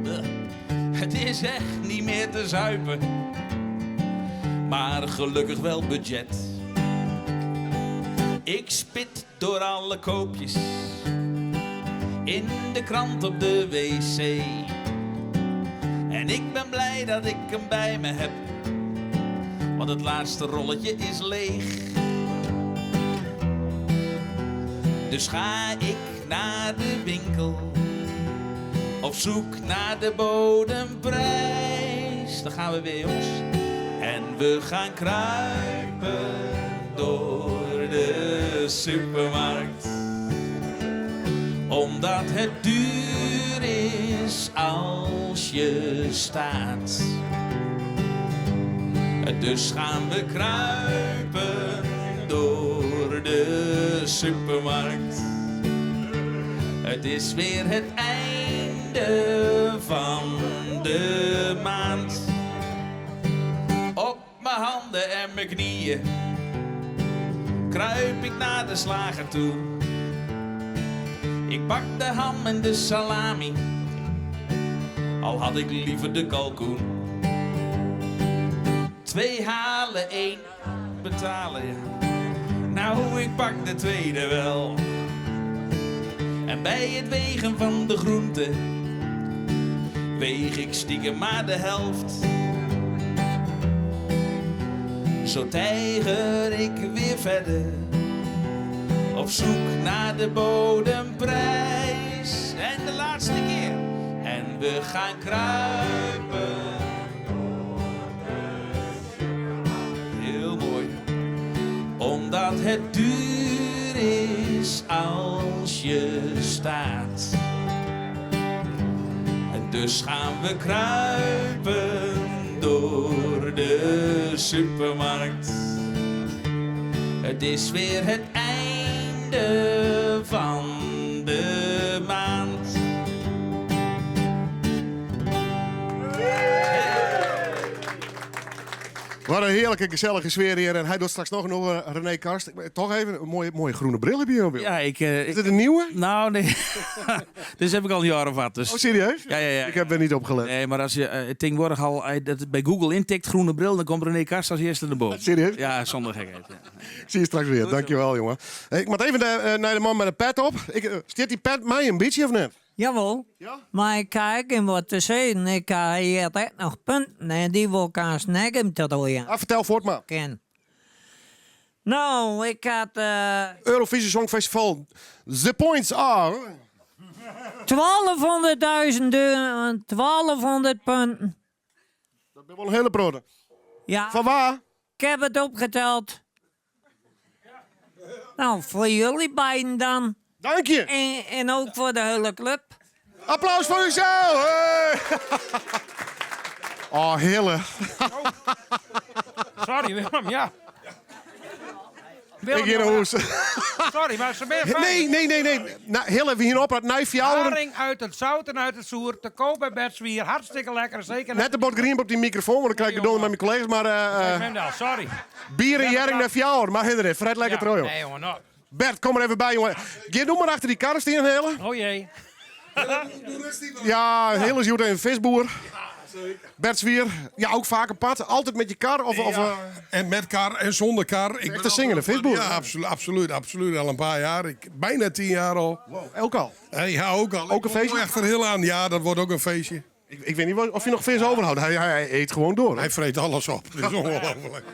Ugh. Het is echt niet meer te zuipen, maar gelukkig wel budget. Ik spit door alle koopjes in de krant op de wc. En ik ben blij dat ik hem bij me heb, want het laatste rolletje is leeg. Dus ga ik naar de winkel op zoek naar de bodemprijs. Daar gaan we weer, jongens. En we gaan kruipen door de supermarkt. Omdat het duur is als je staat. Dus gaan we kruipen door de supermarkt. Het is weer het einde van de maand. Op mijn handen en mijn knieën kruip ik naar de slager toe. Ik pak de ham en de salami, al had ik liever de kalkoen. 2 halen, 1 betalen, ja. Nou, ik pak de tweede wel. En bij het wegen van de groenten weeg ik stiekem maar de helft. Zo tijger ik weer verder, op zoek naar de bodemprijs. En de laatste keer. En we gaan kruipen. Heel mooi. Omdat het duur is als je staat. En dus gaan we kruipen door de supermarkt. Het is weer het einde van de maand. Wat een heerlijke, gezellige sfeer hier. En hij doet straks nog een René Karst. Toch even een mooie, mooie groene bril heb je hier, Wil. Ja, ik, Is dit een nieuwe? Nou, nee. Dus heb ik al een jaar of wat. Dus. Oh, serieus? Ja. Ik heb er niet op gelet. Nee, maar als je tegenwoordig al dat bij Google intikt groene bril, dan komt René Karst als eerste naar boven. Serieus? Ja, zonder gekheid. Ja. Ik zie je straks weer. Dankjewel, jongen. Hey, ik moet even naar de man met de pet op. Stiert die pet mij een beetje of net? Jawel. Maar ik kijk in wat te zeggen. Ik heb hier echt nog punten en die wil ik aan snacken te doen. Ah, vertel voort maar. Ken. Nou, ik had... Eurovisie Songfestival. The points are... 1200.000 euro, 1200 punten. Dat is wel een hele brood. Ja. Van waar? Ik heb het opgeteld. Nou, voor jullie beiden dan. Dank je. En ook voor de hele club. Applaus voor uzelf. Hey. Oh, Hille. Sorry, Willem, ja. Willem, Ik hier naar jongen. huis. Sorry, maar ze ben fijn. Nee. Nou, Hille, we hier op het Nijfjouwen. Haring uit het zout en uit het zoer. Te koop bij Bert Zwier. Hartstikke lekker, zeker. Net de bord green op die microfoon, want dan krijg ik de donder met mijn collega's. Maar Mendel, sorry. bier en jering naar Fjouwer. Maar Hille, Fred lekker Ja, trouw, joh. Nee, jongen, nou. Bert, kom er even bij, jongen. Ga doe maar achter die kar staan, Hille. Oh jee. Ja, Hille is hier een visboer. Bert Zwier, ja, ook vaak een pad. Altijd met je kar? Of, Ja, en met kar en zonder kar. Ik Echt een zingende visboer. Ja, absoluut, absoluut. Al een paar jaar. Ik, bijna 10 jaar al. Wow, ook al? Ja, ook al. Ook een Ik kom feestje? nu echt er heel aan. Ja, dat wordt ook een feestje. Ik weet niet of je nog vis overhoudt. Hij eet gewoon door. Hij vreet alles op. Dat is ongelooflijk. Even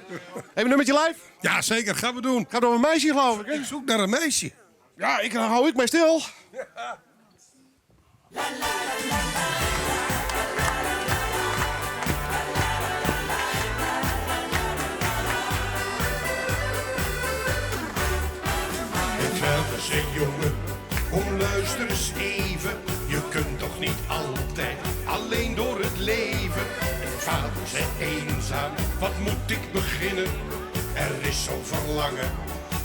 een nummertje live? Ja, zeker. Gaan we doen. Gaat over een meisje, geloof ik. Hè? Ik zoek naar een meisje. Ja, dan hou ik mij stil. Ik verder zeg, jongen, kom luister eens even. Je kunt toch niet altijd alleen door het leven. Mijn vader zei eenzaam, wat moet ik beginnen? Er is zo'n verlangen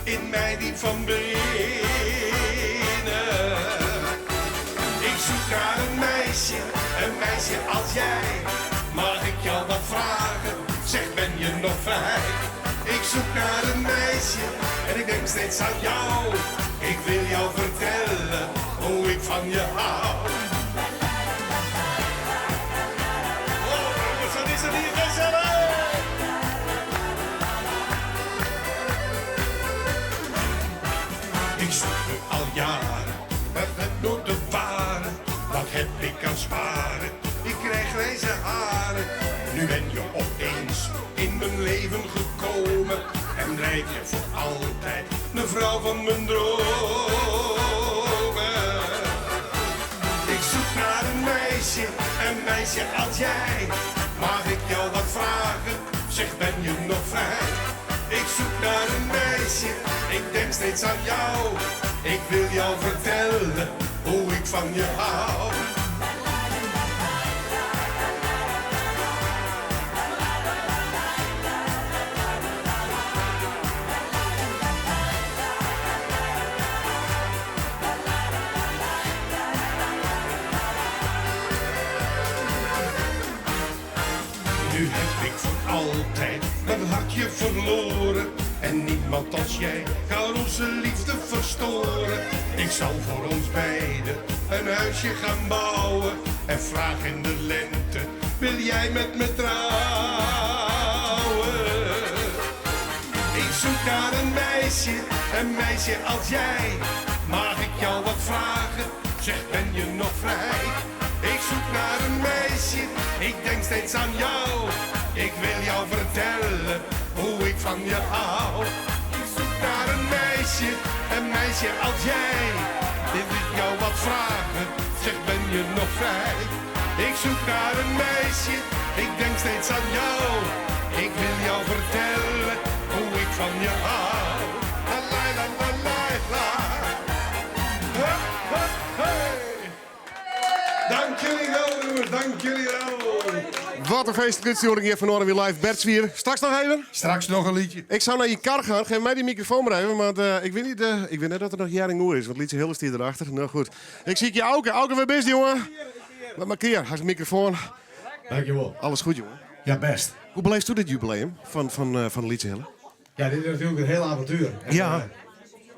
in mij die van binnen. Ik zoek naar een meisje als jij. Mag ik jou wat vragen? Zeg, ben je nog vrij? Ik zoek naar een meisje en ik denk steeds aan jou. Ik wil jou vertellen hoe ik van je hou. Oh, jongens, wat is het hier gezellig! Ik zoek nu al jaren, maar het nooit de ware. Wat heb ik aan sparen? Ik krijg grijze haren. Nu ben je opeens in mijn leven gekomen. En blijf je voor altijd de vrouw van mijn dromen. Ik zoek naar een meisje als jij. Mag ik jou wat vragen? Zeg, ben je nog vrij? Ik zoek naar een meisje, ik denk steeds aan jou. Ik wil jou vertellen hoe ik van je hou. Nu heb ik voor altijd mijn hartje verloren. En niemand als jij kan onze liefde verstoren. Ik zal voor ons beiden een huisje gaan bouwen. En vraag in de lente, wil jij met me trouwen? Ik zoek naar een meisje als jij. Mag ik jou wat vragen? Zeg, ben je nog vrij? Ik zoek naar een meisje, ik denk steeds aan jou. Ik wil jou vertellen hoe ik van je hou. Ik zoek naar een meisje als jij. Wil ik jou wat vragen? Zeg, ben je nog vrij? Ik zoek naar een meisje, ik denk steeds aan jou. Ik wil jou vertellen hoe ik van je hou. Dank jullie wel. Wat een feestelijke uitzending hier van Noardewyn Live. Bert Zwier. Straks nog even? Straks nog een liedje. Ik zou naar je kar gaan. Geef mij die microfoon maar even. Want ik weet niet, ik weet net dat er nog Jering Oer is. Want Lytse Hille stiet erachter. Nou goed. Ik zie je Auke. Auke, waar bist, jongen? Wat maar keer. Hij is microfoon. Dankjewel. Alles goed, jongen? Ja, best. Hoe beleefst u dit jubileum van Lytse Hille? Ja, dit is natuurlijk een heel avontuur. En,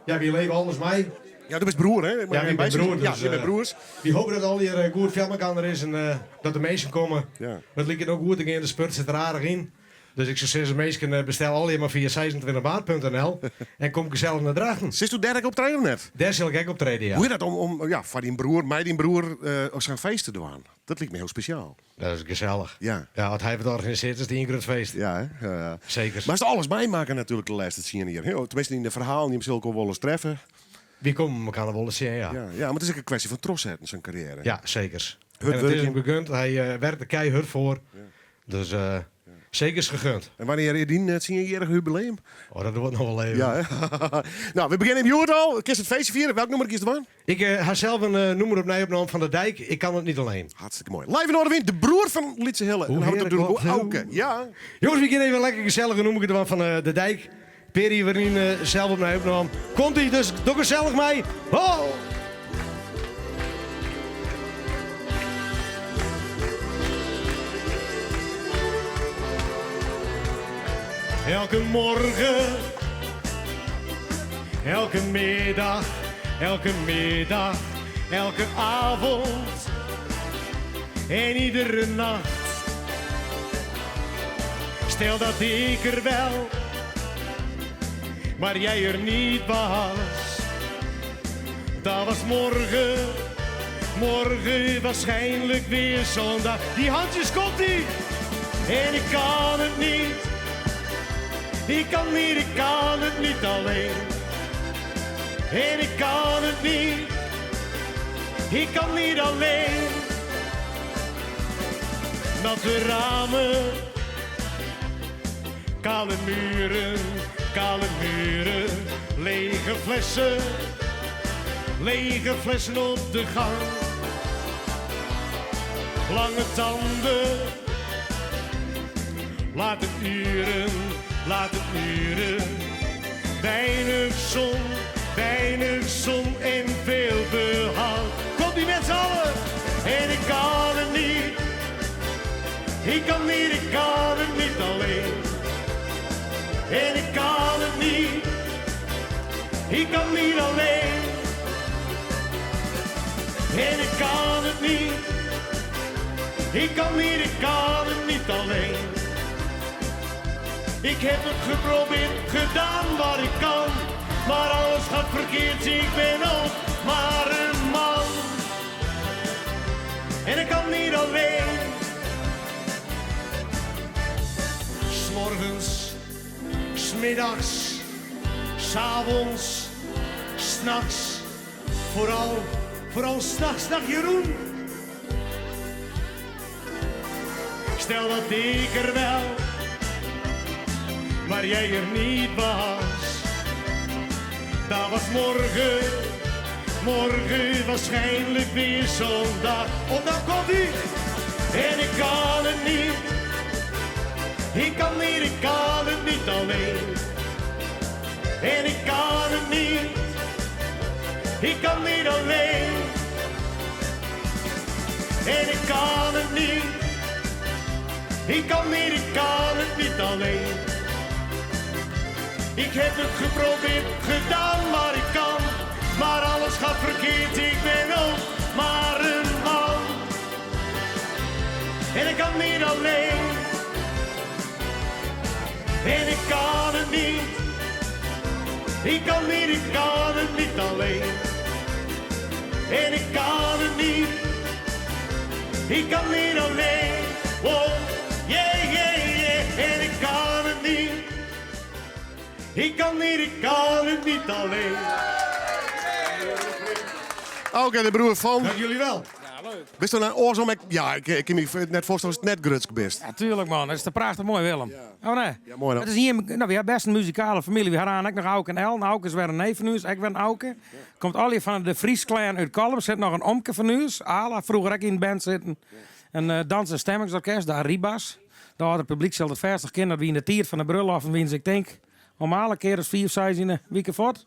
ja, wie leven anders mij. Ja, du bist broer, hè? Ja, ik ben broer. Ja, Dus, je bent broers. We hopen dat al hier goed filmen is en dat de mensen komen. Het lijkt ook goed in de spurt zit er aardig in. Dus ik zou zeggen, mensen, bestel al je maar via 26maart.nl en kom gezellig naar Drachten. Zit u derde optreden of net? Daar zal ik ook optreden, ja. Hoe is dat om van die broer, mij die broer, op zijn feest te doen? Dat lijkt me heel speciaal. Dat is gezellig. Ja. Ja, wat hij het organiseert is die een groot feest. Ja, hè? Ja, ja. Zeker. Maar is het alles meemaken natuurlijk de laatste zien hier. Hè? Tenminste in de verhalen die hem zulke wel eens treffen. Wie komen elkaar wel eens zien, ja. Ja, ja, maar het is ook een kwestie van trots in zijn carrière. Ja, zeker. Hard En het is werken. hem gegund. Hij werkt er keihard voor. Dus zeker is gegund. En wanneer is die het 10-jarig jubileum? Oh, dat wordt nog wel even. Ja, hè? Nou, we beginnen in Joert al. Kies het feestje vieren. Welk nummer kiest er van? Ik ga zelf een nummer opnieuw opgenomen van de dijk. Ik kan het niet alleen. Hartstikke mooi. Live in Noardewyn, de broer van Lytse Hille. Hoe En dan hebben we het heerlijk natuurlijk wat. ook Auke. Ja. Jongens, we beginnen even lekker gezellig. Noem ik het ervan van de dijk. Perry waarin zelf opnieuw opgenomen. Komt ie, dus doe gezellig mee. Ho! Elke morgen, elke middag, elke middag, elke avond en iedere nacht. Stel dat ik er wel, maar jij er niet was. Dat was morgen, morgen waarschijnlijk weer zondag. Die handjes komt ie en ik kan het niet. Ik kan niet, ik kan het niet alleen. En ik kan het niet, ik kan niet alleen. Natte ramen, kale muren, kale muren, lege flessen, lege flessen op de gang. Lange tanden, laat het uren, laat het uren. Weinig zon, weinig zon en veel behang. Komt die met z'n allen? En ik kan het niet, ik kan niet, ik kan het niet alleen. En ik kan het niet, ik kan niet alleen. En ik kan het niet, ik kan niet, ik kan het niet alleen. Ik heb het geprobeerd, gedaan wat ik kan. Maar alles gaat verkeerd, ik ben ook maar een man. En ik kan niet alleen. 's Morgens, 's middags, 's avonds, 's nachts. Vooral, vooral 's nachts, dag Jeroen. Stel dat ik er wel, maar jij er niet was. Dat was morgen, morgen waarschijnlijk weer zondag. Oh, dan komt ie. En ik kan het niet, ik kan niet, ik kan het niet alleen. En ik kan het niet, ik kan niet alleen. En ik kan het niet, ik kan niet, ik kan het niet alleen. Ik heb het geprobeerd, gedaan wat ik kan. Maar alles gaat verkeerd, ik ben ook maar een man. En ik kan niet alleen. En ik kan het niet. Ik kan niet, ik kan het niet alleen. En ik kan het niet. Ik kan niet alleen. Oh, yeah, yeah, yeah. En ik kan het niet. Ik kan niet, ik kan het niet alleen. Oké, de broer van. Dank jullie wel. Ja, leuk. Wist je nou oorzaam? Ik, ja, ik kan me net voorstellen als het net grutsk bist. Ja, tuurlijk man, dat is te prachtig mooi Willem. Oh nee. Ja, mooi dan. Het is hier, nou, we hebben best een muzikale familie. We hadden ook nog Auke en El. Auke is weer een neef van ons, ik ben Auke. Ja. Komt al van de Fries clan uit Kollum. Zit nog een omke van ons. Ala, vroeger ook in de band zitten. Ja. In dans en stemmingsorkest, de Arriba's. De âlder publyk sil dat fêst noch kenne, dat wie yn de tiid fan de brulloften wiene se ik tink om alle kear as fiif, seis yn de wike fuort.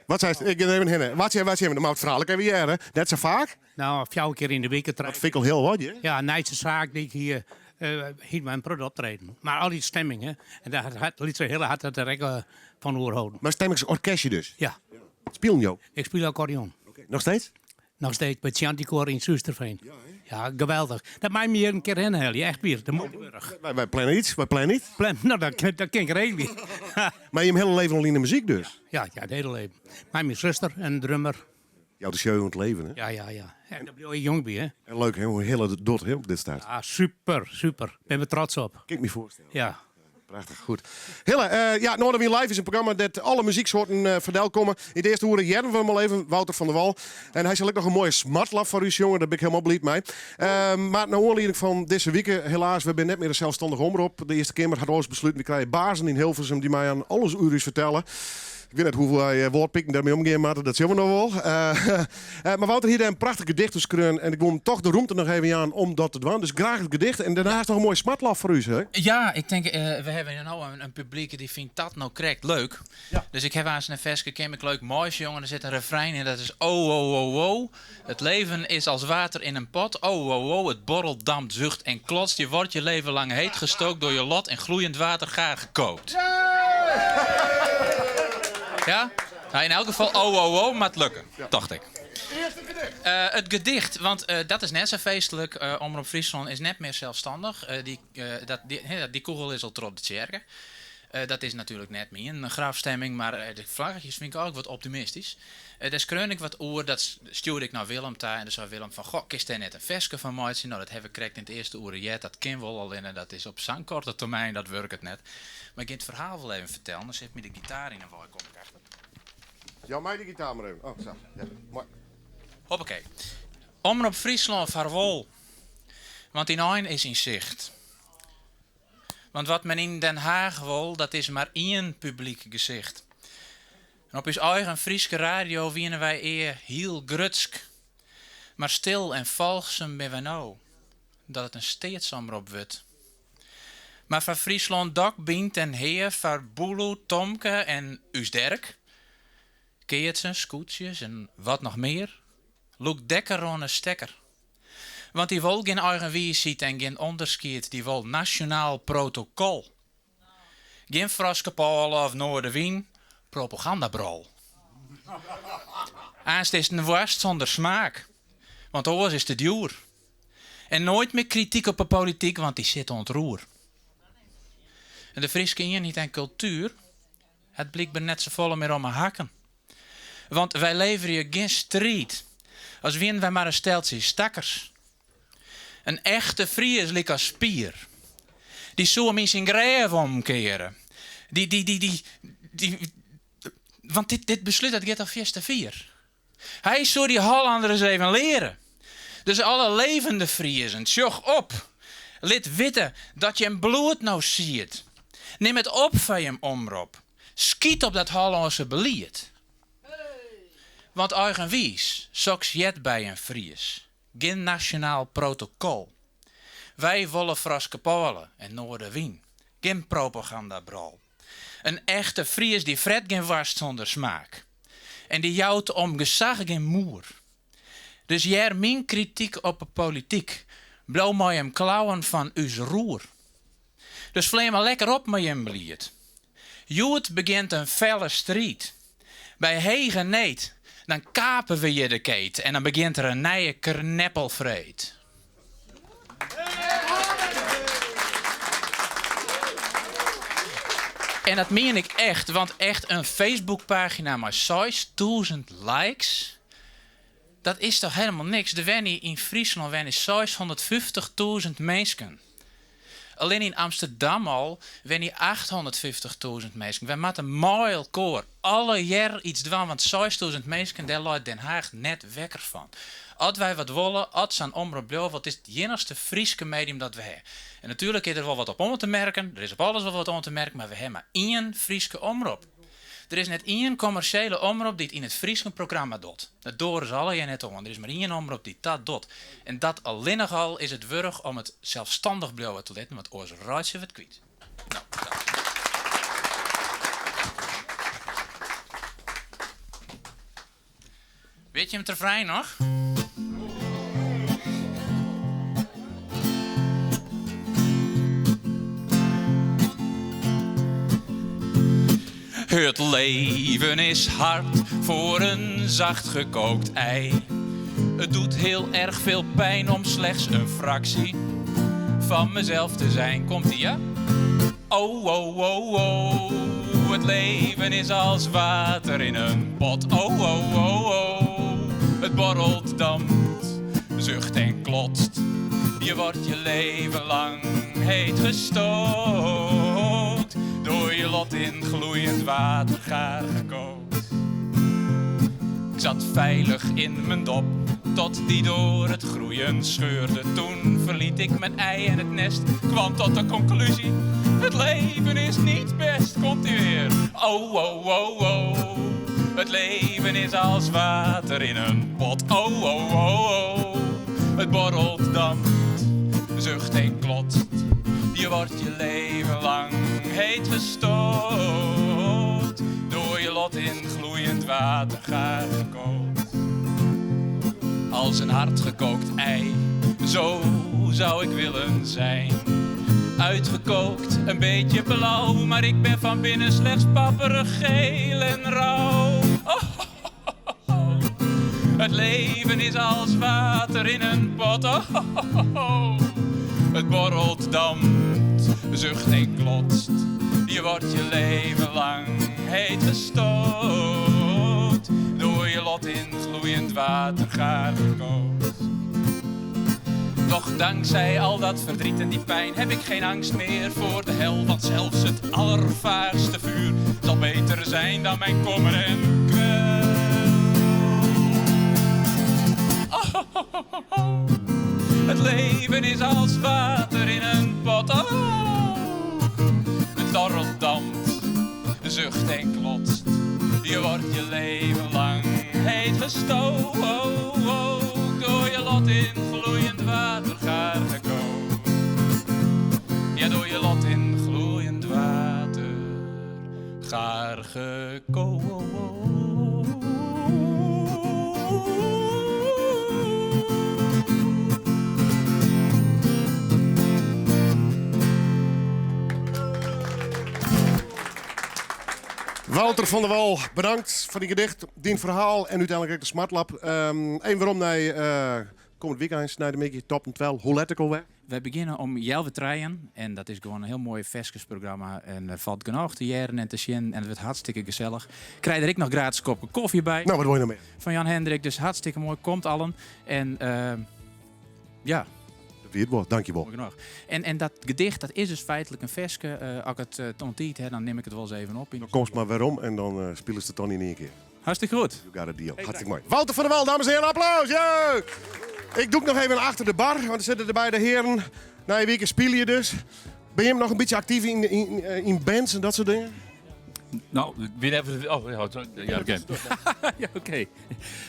Wat seist? Ik gean even hinne. Wat wat dan moat it ferhaal ek even hearre. Net sa faak? No, fjouwer kear yn de wike. Dat fyn ik al hiel wat, hè? Ja, neist de saak dy't ik hie, hie wy in protte optreden. Mar altyd stemming, hè. En dêr hat Lytse Hille hat dat der ek fan oerholden. Mar stemmingsorkestje dus? Ja. Spylen jo? Ik spyl akkordeon. Noch steeds? Noch steeds by it Shantykoar yn Soesterveen. Ja, geweldich. Dat mei my hjir in kear hinne helje, echt wier. Dat moat wurdich. Wy planne iets, wy planne iets. Plan, no, dat, dat kin ik regelje. Mar jim hiele leven al yn de muzyk dus? Ja, ja, it hiele leven. Mei myn suster en drummer. Jout de sjeu oan it leven, hè? Ja, ja, ja. En dêr bliuw je jong by, hè? En leuk, hè, hoe Hille it docht, hè, op dit stuit. Ja, super, super. Bin we trots op. Kin ik my foarstelle. Ja. Prachtich, goed. Hille, eh, ja, Noardewyn Live is in programma dêr't alle muzyksoarten uh, foar komme. Yn de earste oere hearden we him al even, Wouter van der Wal. En hy sil ek noch in moaie smartlap foar ús sjonge, dêr bin ik hielendal bliid mei. Uh, mar nei oanlieding fan dizze wike, helaas, we binne net mear in selsstannige omrop. De Earste Keamer hat oars besluten, wy krije bazen yn Hilversum dy't mei aan alles oer ús fertelle. Ik wit net hoe't wy eh, Wâldpiken dêrmei omgean moatte, dat sjogge we noch wol. Eh, eh, mar Wouter hie dêr in prachtich gedicht oer skreaun en ik wol him toch de rûmte noch even jaan om dat te dwaan. Dus graach it gedicht en dêrneist noch in moaie smartlap foar ús. Hè? Ja, ik tink, we hawwe no in publyk dy fynt dat no krekt leuk. Dus ik haw aanst in ferske kin ik leuk meisjonge. Der sit in refrein yn, dat is oh, oh, oh, oh. Het leven is als water in een pot. Oh, oh, oh, het borrelt, dampt, zucht en klotst. Je wordt je leven lang heet gestookt door je lot in gloeiend water gaar gekookt. Ja? Nou, in elk geval, oh, oh, oh, moat lukke, tocht ik. Eh, it gedicht, want eh, dat is net sa feestlik. Eh, Omrop Fryslân is net mear selsstannich. Dy, dat, dy, dy kûgel is al troch de tsjerke. Dat is natuerlik net myn grafstimming, mar de flaggetjes fyn ik ek wat optimistysk. Dêr skreaun ik wat oer, dat stjoerde ik nei Willem ta en doe sei Willem fan, goh, kinst dêr net in ferske fan meitsje? No, dat haw ik krekt yn it earste oere heard, dat kin wol, allinne dat is op sa'n koarte termyn, dat wurket net. Mar ik gean it ferhaal wol even fertellen, dan sit my de gitaar yn 'e wei, kom ik achter. Jou my de gitaar mar even. Oh, sa. Ja, moai. Hoppakee. Omrop Fryslân farwol, want dyn ein is yn sicht. Want wat men yn Den Haach wol, dat is mar ien publyk gesicht. En op ús eigen Fryske radio wiene wy ea hiel grutsk. Mar stil en folchsum binne wy no, dat it in steatsomrop wurdt. Mar foar Fryslân Dok, Bynt en Hea, foar Boeloe, Tomke en ús Derk, keatsen, skûtsjes en wat noch mear, lûkt Dekker oan 'e stekker. Want dy wol gjin eigen wiisheid en gjin ûnderskied, dy wol nasjonaal protokol. Gjin Froskepôle of Noardewyn, propagandabrol. Aanst is it in woarst sûnder smaak, want oars is te djoer. En noait mear krityk op 'e polityk, want dy sit oan it roer. En de Fryske ienheid en kultuer hat blykber net safolle mear om 'e hakken. Want wy leverje gjin striid, as wienen wy mar in steltsje stakkers. In echte Fries lykas Pier, dy soe him yn syn grêf omkeare. Dy, dy, dy, dy, dy, want dit, dit beslút dat giet al fierste fier. Hy soe dy Hollanners ris even leare. Dus alle levende Friezen, sjoch op! Lit witte dat jim bloed no siedt. Nim it op foar jim omrop. Skyt op dat Hollânske belied. Want eigenwiis, soks heart by in Fries. Gjin nasjonaal protokol. Wy wolle Froskepôle en Noardewyn. Gjin propagandabrol. In echte Fries dy fret gjin woarst sûnder smaak. En dy jout om gesach gjin moer. Dus hear myn krityk op 'e polityk. Bliuw mei jim klauwen fan ús roer. Dus flean mar lekker op mei jim belied. Hjoed begjint in felle striid. By hege need, dan kape we hjir de keet en dan begjint der in nije kneppelfreed. En dat mien ik echt, want echt in Facebookpagina mei 6000 likes, dat is toch helemaal niks. Der wenje yn Fryslân wenje 650.000 minsken. Allinne yn Amsterdam al wenje 850.000 minsken. Wy moatte mei elkoar allegear iets dwaan, want 6000 minsken, dêr leit Den Haag net wekker fan. As wy wat wolle, as sa'n omrop bliuwe wol, it is it iennichste Fryske medium dat we hawwe. En natuerlik is der wol wat op oan te merken, der is op alles wol wat oan te merken, mar we hawwe mar ien Fryske omrop. Der is net ien kommersjele omrop dy't yn it Frysk in programma docht. Dat doare se allegear net oan. Der is mar ien omrop dy't dat docht. En dat allinnich al is it wurdich om it selsstannich bliuwe te litten, want oars reitsje we it kwyt. No, dat. Wit jim it refrein noch? Het leven is hard voor een zacht gekookt ei. Het doet heel erg veel pijn om slechts een fractie van mezelf te zijn. Komt ie, ja? Oh, oh, oh, oh. Het leven is als water in een pot. Oh, oh, oh, oh. Het borrelt, dampt, zucht en klotst. Je wordt je leven lang heet gestookt. Door je lot in gloeiend water gaar gekookt. Ik zat veilig in mijn dop, tot die door het groeien scheurde. Toen verliet ik mijn ei en het nest, kwam tot de conclusie: het leven is niet best. Komt ie weer? Oh, oh, oh, oh. Het leven is als water in een pot. Oh, oh, oh, oh. Het borrelt, dampt, zucht en klotst. Je wordt je leven lang heet gestookt. Door je lot in gloeiend water gaar gekookt. Als een hard gekookt ei, zo zou ik willen zijn. Uitgekookt, een beetje blauw, maar ik ben van binnen slechts papperig geel en rauw. Oh, Het leven is als water in een pot. Oh, oh, oh. Het borrelt, dampt, zucht en klotst. Je wordt je leven lang heet gestookt. Door je lot in gloeiend water gaar gekookt. Doch dankzij al dat verdriet en die pijn heb ik geen angst meer voor de hel. Want zelfs het allervaagste vuur zal beter zijn dan mijn kommer en kwel. Oh, oh, oh, oh. Het leven is als water in een pot. Oh. Het torrelt, dampt, zucht en klotst. Je wordt je leven lang heet gestookt. Door je lot in gloeiend water gaar gekookt. Ja, door je lot in gloeiend water gaar gekookt. Wouter van der Wal, bedankt foar dyn gedicht, dyn ferhaal en úteinlik ek de smartlap. Even werom nei kommend wykein, sneintemiddei, Top en Twel. Hoe let ek alwer? Wy begjinne om healwei trijen en dat is gewoan in hiel moai ferskesprogramma. En der falt genôch te hearren en te sjen en it wurdt hartstikke gesellich. Krij der ek noch gratis kopke kofje by. No, wat wol je noch mear? Fan Jan Hendrik, dus hartstikke moai. Komt allen. En ja. Dat wie it wol, dankjewol. Moai genôch. En dat gedicht, dat is dus feitlik in ferske. As ik it oan tiid ha, dan nim ik it wolris even op. Dan komst mar werom en dan spilest it dan yn ien kear. Hartstikke goed. You got a deal. Hartstikke moai. Wouter van der Wal, dames en heren, applaus! Jee! Ik dûk noch even achter de bar, want der sitte de beide hearen. Nije wike spylje dus. Binne jim noch in bytsje aktyf yn bands en dat soart dingen? No, ik bin even. Oh, ja, ja, oké. Ja, oké.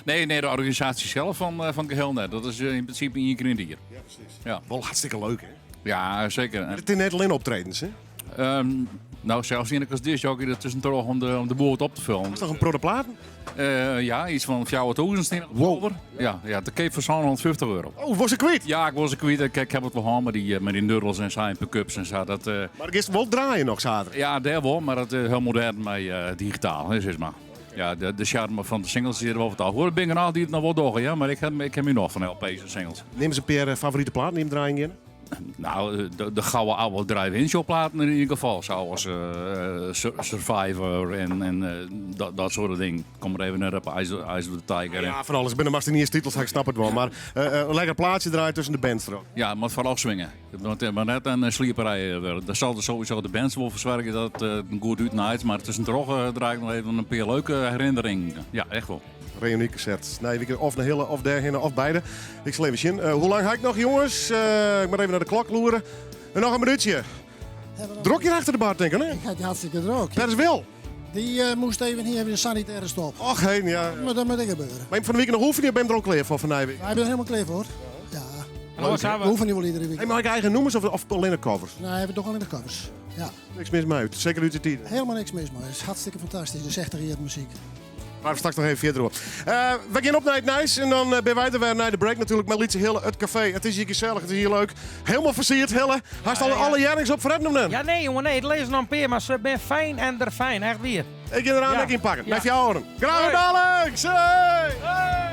Nee, nee, de organisaasje sels fan it geheel net. Dat is yn prinsipe ien kear yn it jier. Ja, presys. Ja. Wol hartstikke leuk, hè? Ja, seker. Mar it is net allinne optredens, hè? No, sels ien ik as discjockey der tuskentroch om de boel wat op te fullen. Is noch in protte platen? Ja, iets fan 4000 stean op de folder. Ja, ja, te keap foar 750 euro. Oh, was ik kwyt? Ja, ik was ik kwyt. Ik ha it wol hân mei dy nurdles en sa en pick-ups en sa. Dat, Mar giest wol draaien noch saterdei? Ja, dêr wol, mar dat is hiel modern mei digitaal, hè, sis mar. Ja, de sjarme fan de singles is der wol wat ôf. Hoor, der binne genôch dy't it noch wol dogge, ja, mar ik ha myn nocht fan LP's en singles. Neam ris in pear favorite platen dy't jim draaien geane. No, de gouden oude drive-in showplaten in ieder geval. Zoals Survivor en dat soort dingen. Kom er even naar op Eyes of the Tiger. Ja, fan alles. Binne moatst net iens titels, ik snap it wol. Mar in lekker plaatsje draaie tusken de bands troch. Ja, moat foaral swinge. It moat mar net in slieperij wurde. Daar sal der sowieso de bands wol foar soargje dat it goed útnaait. Mar tuskentroch draai ik noch even in pear leuke herinneringen. Ja, echt wol. Reünykontsert. Nije wike of nei Hille of dêrhinne of beide. Ik sil even sjen. Hoe lang ha ik noch, jonges? Ik moat even nei de klok loere. En noch in minútsje. Drok hjir achter de bar, tink ik, hè? Ik ha it hartstikke drok. Dat is Wil. Die eh, moest even hier even een sanitaire stop. Och, heen, ja. Maar dat moet ik gebeuren. Maar van de week nog oefenen, ben je er al klaar voor van Nijwijk? Wij zijn er helemaal klaar voor. Ja. Leuk, hè? We hoeven niet wel iedere week. Hey, mag ik eigen nummers of, of alleen de covers? Nee, we hebben toch alleen de covers. Ja. Niks mis mee uit. Zeker uit de tijd. Helemaal niks mis, maar het is hartstikke fantastisch. Dat is echt hier muziek. Maar we straks nog even verder hoor. Eh, we gaan op naar het Nijs en dan eh, ben wij er weer naar de break natuurlijk met Lietse Hille, het café. Het is hier gezellig, het is hier leuk. Helemaal versierd, Hille. Haast alle, alle jennings op Fred dan? Ja, nee, jongen, nee. Het lezen nog een peer, maar ze ben fijn en er fijn. Echt weer. Ik ga er aan Ja. in pakken. Ja. Met jou horen. Graag Hoi. dadelijk! Hey!